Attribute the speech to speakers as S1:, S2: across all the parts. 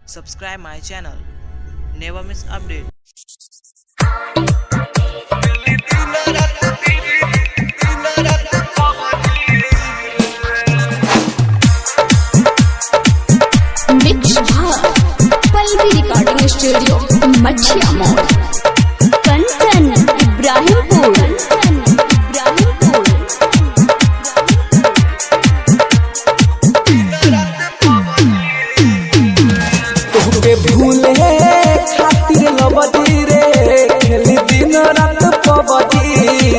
S1: Subscribe my channel. Never miss update.
S2: Mix Pallavi recording studio Machhiya Mor, Kanchan Ibrahimpur, Kanchan Ibrahimpur.
S3: तोहके भूले खातिर लबजी रे, खेली दिन रात पबजी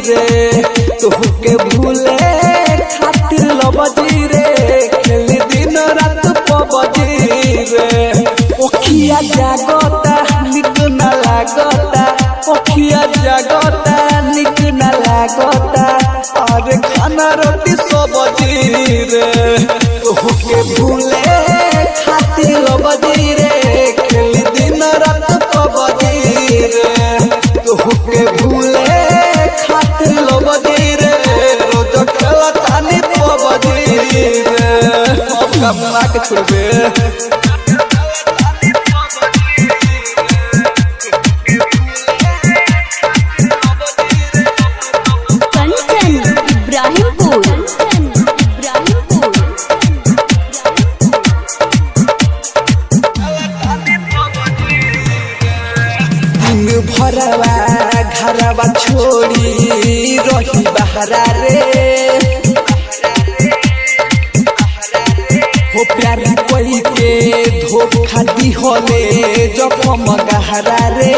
S3: रे। तोहके भूले खातिर लबजी रे, खेली दिन रात पबजी रे। ओखिया जागता निक न लागता, ओखिया जागता निक न लागता, अरे खाना रोटी सबजी रे। तोहके भूले खातिर लबजी रे, खेली दिन रात पबजी रे। तोहके भूले खातिर लबजी रे, रोज खेला तानी पबजी रे। अब कमा के छोड़बे।
S2: कंचन इब्राहिमपुर, कंचन इब्राहिमपुर।
S3: दिन भरवा घरवा छोड़ी रही बहरा रे, हो प्यार कोई के धोखा दिहले जखम गहरा रे।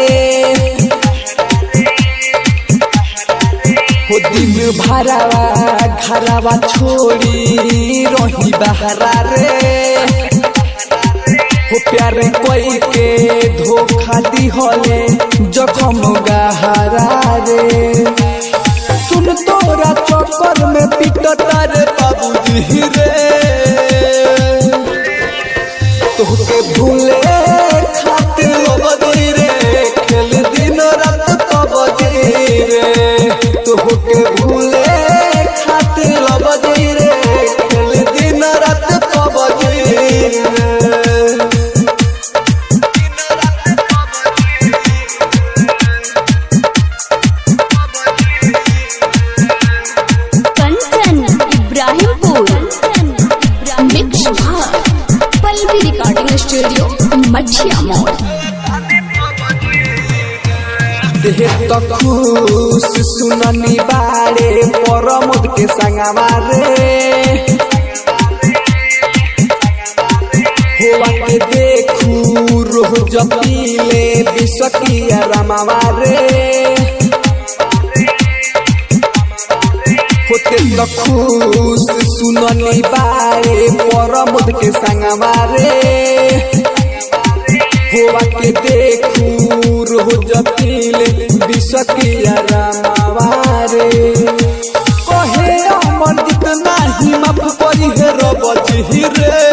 S3: हो दिन भरवा घरवा छोड़ी रही बहरा रे, हो प्यार कोई के धोखा दिहले जखम गहरा रे। सुन तोरा चक्कर में पिटता रे बाबूजी रे। तोहके भूले खातिर लबजी रे, खेल दिन रात पबजी रे। तोहके भूले खातिर लबजी रे, खेल दिन रात पबजी रे।
S2: Kanchan Ibrahimpur, Kanchan Ibrahim. Mix Pallavi recording studio Machhiya Mor.
S3: देह त खुश सुननी बारे परमोद के संगवा रे, होवा के देखू रोह जपीले विश्वकिया रमावा रे। होते त खुश सुननी बारे परमोद के संगवा रे, होवा के देखू रोह जपीले विश्वकिया रमावा रे। कहे अमर जितना ही माफ करी हे रबजी रे।